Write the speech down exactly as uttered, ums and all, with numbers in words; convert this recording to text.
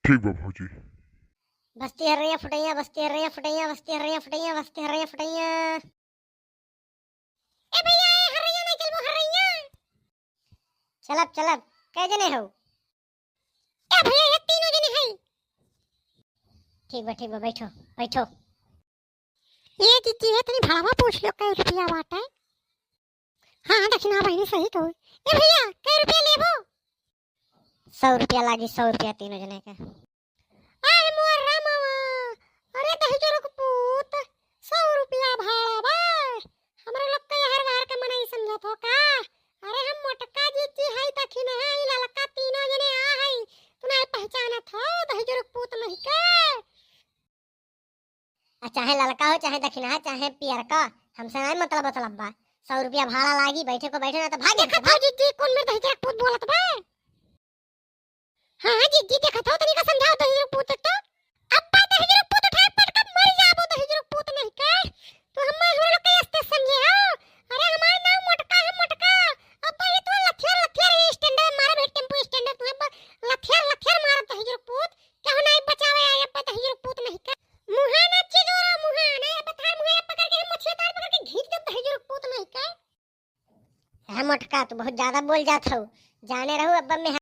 ठीक बा भौजी। बस्ती हर्रैया फुटैया, बस्ती हर्रैया फुटैया, बस्ती हर्रैया फुटैया, बस्ती हर्रैया फुटैया। ए भैया, ए हर्रैया नहीं चलबो, हर्रैया। चलब, चलब, कै जने हो? ए भैया, ये तीनों जने हैं। ठीक बा, ठीक बा, बैठो, बैठो। ये जीजी, ये तनी भाड़वा पूछ लो, कै रुपया बाटे? हाँ, हाँ, दक्षिणा बहिनी सही कहू। ए भैया, कै रुपया लेबो? सौ रुपया लागी, सौ रुपया तीनों जने के। आय मोर रामवा, अरे दहिजरो के पूत, सौ रुपया भाड़ा बा। हमरा लोग के हर बार के मनई समझत हो का? अरे हम मोटका जीजी हई, दखिनहा हई, ललका, तीनों जने आ हई। तू नाहीं पहचानत हो दहिजरो के पूत नहीं के? आ चाहे ललका हो, चाहे दखिनहा, चाहे पियरका, हमसे नाहीं मतलब, मतलब बा। सौ रुपया भाड़ा लागी, बैठे को बैठे, ना तो भाग यहाँ से, देखत हो भाग। जीजी, कौन मेरे दहिजरो के पूत बोलत बा? हाँ, हाँ, जीजी, देखत हो, तनिका समझाओ दहिजरो पूत तो। अब्बा दहिजरो पूत उठाए पटका मर जाबो दहिजरो पूत नहीं के। तू हम्मे, हमरा लोग के अस्ते समझे हो? अरे हमार नाम मोटका है, मोटका। अब्बा ये तो लथियर, लथियर ये स्टैंडर मारे बे, टेम्पो स्टैंडर तू अब्बा लथियर, लथियर मारत दहिजरो पूत। केहू नहीं बचावे आए अब्बा दहिजरो पूत नहीं के। मुहा ना चिगोरो मुहा, नहीं अब्बा थार मुहा पकड़ के हम मछिया तार पकड़ के घींच देब दहिजरो पूत नहीं के। है मोटका, तू बहुत ज्यादा बोल जात हऊ। जाने रहू अब्बा में